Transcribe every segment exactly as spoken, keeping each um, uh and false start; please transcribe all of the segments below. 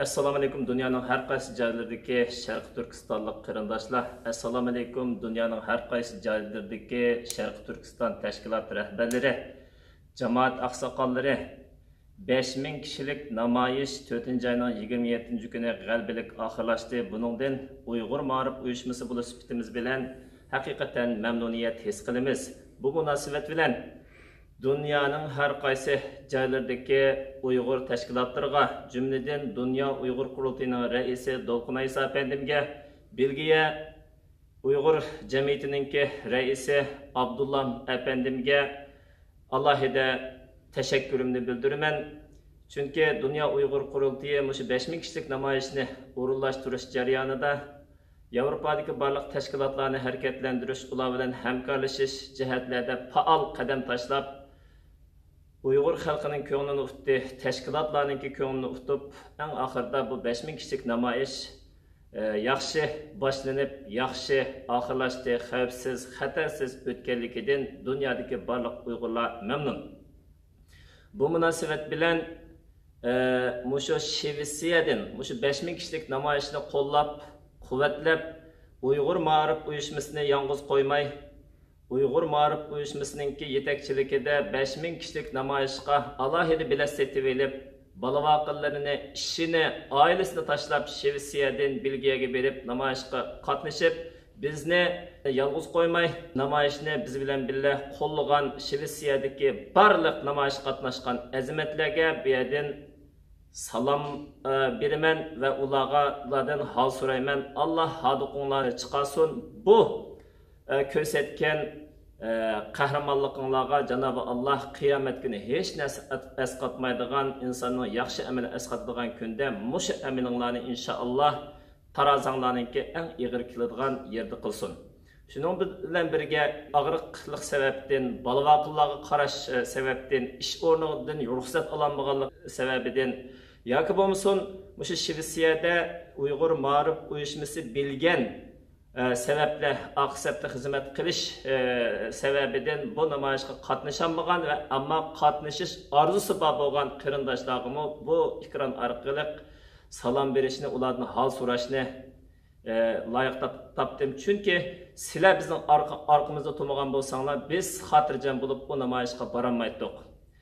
ئەسسالامۇئەلەيكۇم، دۇنيانىڭ ھەر قايسى جايلىرىدىكى شەرقىي تۈركىستانلىق قېرىنداشلار. ئەسسالامۇئەلەيكۇم، دۇنيانىڭ ھەر قايسى جايلىرىدىكى شەرقىي تۈركىستان تەشكىلات رەھبەرلىرى، جامائەت ئاقساقاللىرى. بەش مىڭ كىشىلىك نامايىش تۆتىنچى ئاينىڭ يىگىرمە يەتتىنچى كۈنى غەلىبىلىك ئاخىرلاشتى. بۇنىڭدىن ئۇيغۇر مائارىپ ئۇيۇشمىسى بولۇش سۈپىتىمىز بىلەن ھەقىقەتەن مەمنۇنىيەت ھېس قىلىمىز. بۇ مۇناسىۋەت بىلەن دۇنيانىڭ ھەر قايسى جايلىرىدىكى ئۇيغۇر تەشكىلاتلىرىغا، جۈملىدىن دۇنيا ئۇيغۇر قۇرۇلتىيىنىڭ رەئىسى دولقۇن ئەيسا ئەپەندىمگە، بېلگىيە ئۇيغۇر جەمئىيىتىنىڭكى رەئىسى ئابدۇللا ئەپەندىمگە ئالاھىدە تەشەككۈرۈمنى بىلدۈرىمەن. چۈنكى دۇنيا ئۇيغۇر قۇرۇلتىيى مۇشۇ بەش مىڭ كىشىلىك نامايىشنى ئورۇنلاشتۇرۇش جەريانىدا ياۋروپادىكى بارلىق تەشكىلاتلارنى ھەرىكەتلەندۈرۈش، ئۇلار بىلەن ھەمكارلىشىش جەھەتلەردە پائال قەدەم تاشلاپ، ئۇيغۇر خەلقىنىڭ كۆڭلىنى ئۇتتى، تەشكىلاتلارنىڭكى كۆڭلىنى ئۇتۇپ، ئەڭ ئاخىرىدا بۇ بەش مىڭ كىشىلىك نامايىش، ئە، ياخشى باشلىنىپ، ياخشى ئاخىرلاشتى، خەۋپسىز، خەتەرسىز ئۆتكەنلىكىدىن دۇنيادىكى بارلىق ئۇيغۇرلار مەمنۇن. بۇ مۇناسىۋەت بىلەن، ئە، مۇشۇ شىۋېتسىيەدىن مۇشۇ بەش مىڭ كىشىلىك نامايىشنى قوللاپ، قۇۋۋەتلەپ، ئۇيغۇر مائارىپ ئۇيۇشمىسىنى يالغۇز قويماي، ئۇيغۇر مائارىپ ئۇيۇشمىسىنىڭكى يېتەكچىلىكىدە بەش مىڭ كىشىلىك نامايىشقا ئالاھىدە بېلەت سېتىۋېلىپ، بالىۋاقىلىرىنى، ئىشىنى، ئائىلىسىنى تاشلاپ، شىۋېتسىيەدىن بېلگىيەگە بېرىپ، نامايىشقا قاتنىشىپ، بىزنى يالغۇز قويماي، نامايىشنى بىز بىلەن بىللە قوللىغان شىۋېتسىيەدىكى بارلىق نامايىشقا قاتناشقان ئەزىمەتلەرگە بۇ يەردىن سالام، ئە، بېرىمەن ۋە ئۇلارغا، ئۇلاردىن ھال سورايمەن. ئاللا ھاردۇقۇڭلارنى چىقارسۇن. بۇ، ئە، كۆرسەتكەن، ئە، قەھرىمانلىقىڭلارغا جانابى ئاللا قىيامەت كۈنى ھېچ نەرسە ئەس-، ئەسقاتمايدىغان، ئىنساننىڭ ياخشى ئەمىلى ئەسقاتىدىغان كۈندە مۇشۇ ئەمىلىڭلارنى ئىنشائاللا تارازاڭلارنىڭكى ئەڭ ئېغىر كېلىدىغان يېرىدە قىلسۇن. شۇنىڭ بىلەن بىرگە، ئاغرىقلىق سەۋەبتىن، بالىۋاقىلارغا قاراش، ئە، سەۋەبتىن، ئىش ئورنىدىن رۇخسەت ئالالمىغانلىق سەۋەبىدىن ياكى بولمىسۇن مۇشۇ شىۋېتسىيەدە ئۇيغۇر مائارىپ ئۇيۇشمىسى بىلگەن، ئە، سەۋەبلەر، ئارقا سەپتە خىزمەت قىلىش، ئە، سەۋەبىدىن بۇ نامايىشقا قاتنىشالمىغان ۋە ئەمما قاتنىشىش ئارزۇسى بار بولغان قېرىنداشلارغىمۇ بۇ ئېكران ئارقىلىق سالام بېرىشنى، ئۇلاردىن ھال سوراشنى، ئە، لايىق تاپ-، تاپتىم. چۈنكى سىلەر بىزنىڭ ئارقا-، ئارقىمىزدا تۇرمىغان بولساڭلار، بىز خاتىرجەم بولۇپ ئۇ نامايىشقا بارالمايتتۇق.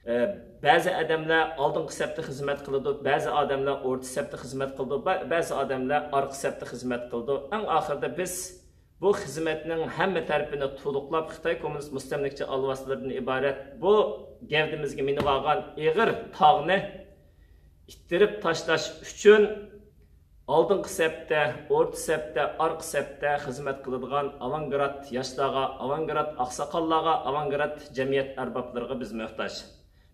ئە، بەزى ئادەملەر ئالدىنقى سەپتە خىزمەت قىلىدۇ، بەزى ئادەملەر ئورتا سەپتە خىزمەت قىلىدۇ، بە-، بەزى ئادەملەر ئارقا سەپتە خىزمەت قىلىدۇ. ئەڭ ئاخىرىدا بىز بۇ خىزمەتنىڭ ھەممە تەرىپىنى تولۇقلاپ، خىتاي كوممۇنىست مۇستەملىكىچى ئالۋاستىلىرىدىن ئىبارەت بۇ گەۋدىمىزگە مىنىۋالغان ئېغىر تاغنى ئىتتىرىپ تاشلاش ئۈچۈن ئالدىنقى سەپتە، ئورتا سەپتە، ئارقا سەپتە خىزمەت قىلىدىغان ئاۋانگارت ياشلارغا، ئاۋانگارت ئاقساقاللارغا، ئاۋانگارت جەمئىيەت ئەربابلىرىغا بىز موھتاج.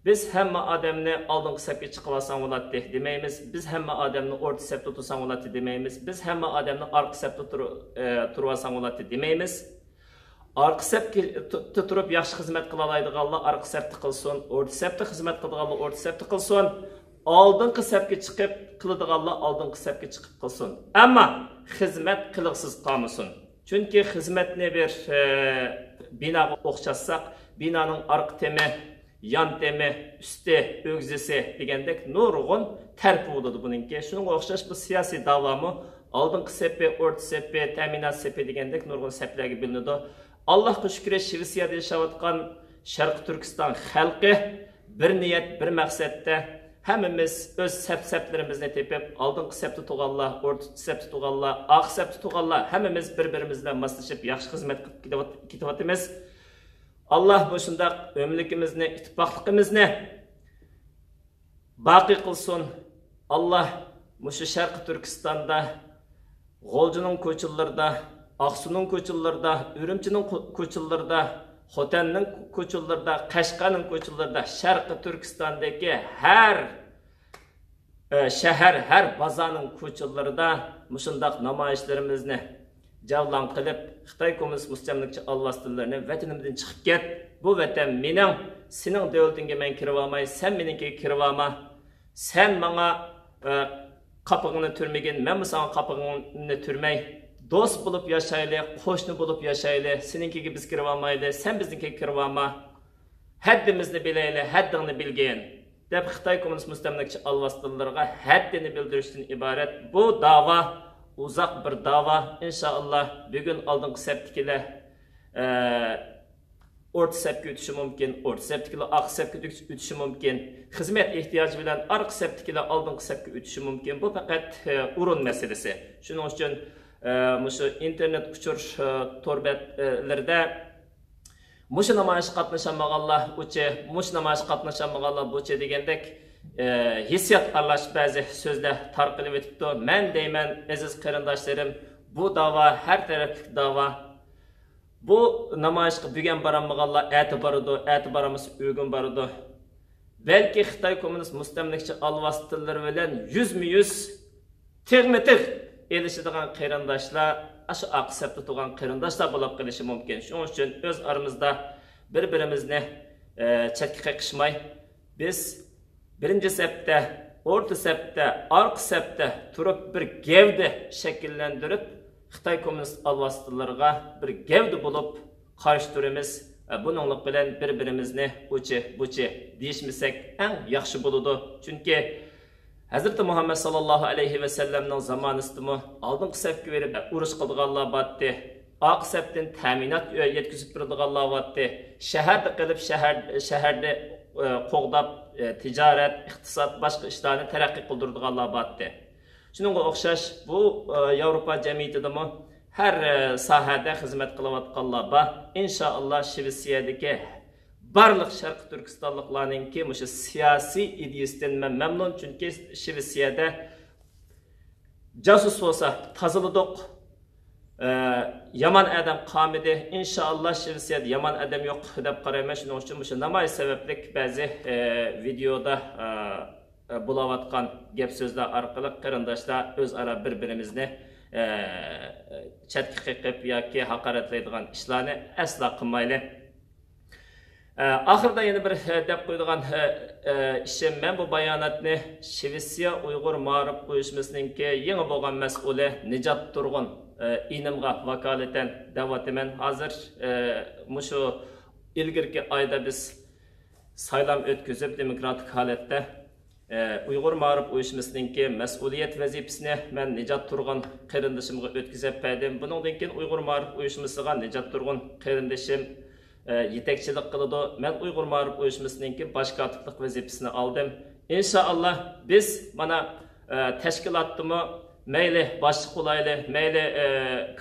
بىز ھەممە ئادەمنى ئالدىنقى سەپكە چىقىۋالساڭ بولاتتى دېمەيمىز، بىز ھەممە ئادەمنى ئورتا سەپتە تۇرساڭ بولاتتى دېمەيمىز، بىز ھەممە ئادەمنى ئارقا سەپتە تۇر-، ئە، تۇرۇۋالساڭ بولاتتى دېمەيمىز. ئارقا سەپكە تۇ-، تۇ-، تۇرۇپ ياخشى خىزمەت قىلالايدىغانلار ئارقا سەپتە قىلسۇن، ئورتا سەپتە خىزمەت قىلىدىغانلار ئورتا سەپتە قىلسۇن، ئالدىنقى سەپكە چىقىپ قىلىدىغانلار ئالدىنقى سەپكە چىقىپ قىلسۇن. ئەمما خىزمەت قىلغۇسىز قالمىسۇن. چۈنكى خىزمەتنى بىر، ئە، بىناغا ئوخشاتساق، بىنانىڭ ئارقا تېمى، يان تېمى، ئۈستى، ئۆگزىسى دېگەندەك نۇرغۇن تەرىپى بولىدۇ بۇنىڭكى. شۇنىڭغا ئوخشاش بۇ سىياسىي داۋامۇ ئالدىنقى سېپى، ئورتا سېپى، تەمىنات سېپى دېگەندەك نۇرغۇن سەپلەرگە بۆلۈنىدۇ. ئاللاھقا شۈكرى، شىۋېتسىيەدە ياشاۋاتقان شەرقىي تۈركىستان خەلقى بىر نىيەت، بىر مەقسەتتە، ھەممىمىز ئۆز سەپ-سەپلىرىمىزنى تېپىپ، ئالدىنقى سەپتە تۇرغانلار، ئورتا سەپتە تۇرغانلار، ئارقا سەپتە تۇرغانلار، ھەممىمىز بىر-بىرىمىز بىلەن ماسلىشىپ ياخشى خىزمەت قىلىپ كېتىۋات-، كېتىۋاتىمىز. ئاللاھ مۇشۇنداق ئۆملۈكىمىزنى، ئىتتىپاقلىقىمىزنى باقىي قىلسۇن. ئاللاھ مۇشۇ شەرقىي تۈركىستاندا، غۇلجىنىڭ كوچىلىرىدا، ئاقسۇنىڭ كوچىلىرىدا، ئۈرۈمچىنىڭ كو-، كوچىلىرىدا، خوتەننىڭ كوچىلىرىدا، قەشقەرنىڭ كوچىلىرىدا، شەرقىي تۈركىستاندىكى ھەر ئە، شەھەر، ھەر بازارنىڭ كوچىلىرىدا مۇشۇنداق نامايىشلىرىمىزنى جەۋلان قىلىپ، خىتاي كوممۇنىست مۇستەملىكىچى ئالۋاستىلىرىنى ۋەتىنىمدىن چىقىپ كەت، بۇ ۋەتەن مېنىڭ، سېنىڭ دۆلىتىڭگە مەن كىرىۋالماي، سەن مېنىڭكىگە كىرىۋالما، سەن ماڭا، ئە، قاپىقىڭنى تۈرمىگىن، مەنمۇ ساڭا قاپىقىمنى تۈرمەي، دوست بولۇپ ياشايلى، قوشنا بولۇپ ياشايلى، سېنىڭكىگە بىز كىرىۋالمايلى، سەن بىزنىڭكىگە كىرىۋالما، ھەددىمىزنى بىلەيلى، ھەددىڭنى بىلگىن. دەپ خىتاي كوممۇنىست مۇستەملىكىچى ئالۋاستىلىرىغا ھەددىنى بىلدۈرۈشتىن ئىبارەت. بۇ داۋا ئۇزاق بىر داۋا. ئىنشائاللا، بۈگۈن ئالدىنقى سەپتىكىلەر، ئە، ئورتا سەپكە ئۆتۈشى مۇمكىن، ئورتا سەپتىكىلەر ئارقا سەپكە ئۆتۈش-، ئۆتۈشى مۇمكىن. خىزمەت ئېھتىياجى بىلەن ئارقا سەپتىكىلەر ئالدىنقى سەپكە ئۆتۈشى مۇمكىن. بۇ پەقەت، ئە، ئورۇن مەسىلىسى. شۇنىڭ ئۈچۈن، ئە، مۇشۇ ئىنتېرنېت ئۇچۇر، ئە، تور بەتلىرىدە مۇشۇ نامايىشقا قاتنىشالمىغانلار ئۇچى، مۇشۇ نامايىشقا قاتنىشالمىغانلار بۇچى دېگەندەك، ئە، ھېسسىيات ئارىلاش بەزى سۆزلەر تارقىلىۋېتىپتۇ. مەن دەيمەن، ئەزىز قېرىنداشلىرىم، بۇ داۋا ھەر تەرەپلىك داۋا. بۇ نامايىشقا بۈگۈن بارالمىغانلار ئەتە بارىدۇ، ئەتە بارالمىسا ئۆگۈن بارىدۇ. بەلكى خىتاي كوممۇنىست مۇستەملىكىچى ئالۋاستىلىرى بىلەن يۈزمۇ يۈز، تىغمۇ تىغ ئېلىشىدىغان قېرىنداشلار، ئاشۇ ئارقا سەپتە تۇرغان قېرىنداشلار بولۇپ قېلىشى مۇمكىن. شۇنىڭ ئۈچۈن ئۆز ئارىمىزدا بىر بىرىمىزنى، ئە، چەتكە قېقىشماي، بىز بىرىنچى سەپتە، ئورتا سەپتە، ئارقا سەپتە تۇرۇپ، بىر گەۋدە شەكىللەندۈرۈپ، خىتاي كوممۇنىست ئالۋاستىلىرىغا بىر گەۋدە بولۇپ قارشى تۇرىمىز. ئە، بۇنىڭلىق بىلەن بىر-بىرىمىزنى ئۇچى-بۇچى دېيىشمىسەك ئەڭ ياخشى بولىدۇ. چۈنكى ھەزرىتى مۇھەممەد ساللاللاھۇ ئەلەيھى ۋەسەللەمنىڭ زامانىسىدىمۇ ئالدىنقى سەپكە بېرىپ ئۇرۇش قىلىدىغانلار بارتتى. ئارقا سەپتىن تەمىنات يەتكۈزۈپ بېرىدىغانلار بارتتى. شەھەردە قېلىپ، شەھەر، شەھەردە، ئە، قوغداپ، ئە، تىجارەت، ئىقتىساد، باشقا ئىشلارنى تەرەققىي قىلدۇرىدىغانلار بارتتى. شۇنىڭغا ئوخشاش بۇ، ئە، ياۋروپا جەمئىيىتىدىمۇ ھەر، ئە، ساھەدە خىزمەت قىلىۋاتقانلار بار. ئىنشائاللا، شىۋېتسىيەدىكى بارلىق شەرقىي تۈركىستانلىقلارنىڭكى مۇشۇ سىياسىي ئىدىيىسىدىن مەن مەمنۇن، چۈنكى شىۋېتسىيەدە جاسۇس بولسا تازىلىدۇق. ئە، يامان ئادەم قالمىدى. ئىنشائاللا، شىۋېتسىيەدە يامان ئادەم يوق دەپ قارايمەن. شۇنىڭ ئۈچۈن مۇشۇ نامايىش سەۋەبلىك بەزى، ئە، ۋىدېيودا، ئە، ئە، بولاۋاتقان گەپ سۆزلەر ئارقىلىق قېرىنداشلار ئۆزئارا بىر-بىرىمىزنى، ئە، چەتكە قېقىپ ياكى ھاقارەتلەيدىغان ئىشلارنى ئەسلا قىلمايلى. ئە، ئاخىرىدا يەنە بىر، ئە، دەپ قويىدىغان، ئە، ئە، ئىشىم، مەن بۇ باياناتنى شىۋېتسىيە ئۇيغۇر مائارىپ ئۇيۇشمىسىنىڭكى يېڭى بولغان مەسئۇلى نىجات تۇرغۇن، ئە، ئىنىمغا ۋاكالىتەن دەۋاتىمەن. ھازىر، ئە، مۇشۇ ئىلگىرىكى ئايدا بىز سايلام ئۆتكۈزۈپ، دېموكراتىك ھالەتتە، ئە، ئۇيغۇر مائارىپ ئۇيۇشمىسىنىڭكى مەسئۇلىيەت ۋەزىپىسىنى مەن نىجات تۇرغۇن قېرىندىشىمغا ئۆتكۈزۈپ بەردىم. بۇنىڭدىن كېيىن ئۇيغۇر مائارىپ ئۇيۇشمىسىغا نىجات تۇرغۇن قېرىندىشىم، ئە، يېتەكچىلىك قىلىدۇ. مەن ئۇيغۇر مائارىپ ئۇيۇشمىسىنىڭكى باش كاتىپلىق ۋەزىپىسىنى ئالدىم. ئىنشائاللا، بىز مانا، ئە، تەشكىلاتتىمۇ مەيلى باشلىق بولايلى، مەيلى، ئە،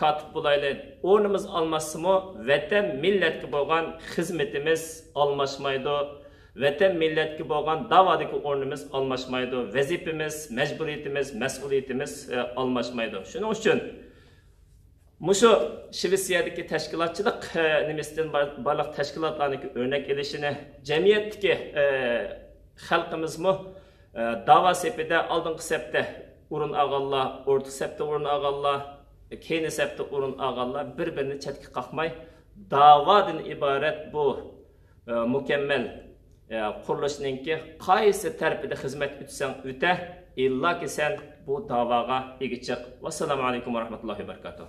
كاتىپ بولايلى، ئورنىمىز ئالماشسىمۇ، ۋەتەن، مىللەتكە بولغان خىزمىتىمىز ئالماشمايدۇ. ۋەتەن، مىللەتكە بولغان داۋادىكى ئورنىمىز ئالماشمايدۇ. ۋەزىپىمىز، مەجبۇرىيىتىمىز، مەسئۇلىيىتىمىز، ئە، ئالماشمايدۇ. شۇنىڭ ئۈچۈن مۇشۇ شىۋېتسىيەدىكى تەشكىلاتچىلىق، ئە، نېمىسىدىن بار-، بارلىق تەشكىلاتلارنىڭكى ئۆرنەك ئېلىشىنى، جەمئىيەتتىكى، ئە، خەلقىمىزمۇ، ئە، داۋا سېپىدە ئالدىنقى سەپتە ئورۇن ئالغانلار، ئورتا سەپتە ئورۇن ئالغانلار، كەينى سەپتە ئورۇن ئالغانلار بىر-بىرىنى چەتكە قاقماي، داۋادىن ئىبارەت بۇ، ئە، مۇكەممەل، ئە، قۇرۇلۇشنىڭكى قايسى تەرىپىدە خىزمەت ئۆتىسەڭ ئۆتە، ئىللاكى سەن بۇ داۋاغا ئىگە چىق. ۋەسسالامۇ ئەلەيكۇم ۋەرەھمەتۇللاھى ۋەبەرىكاتۇھ.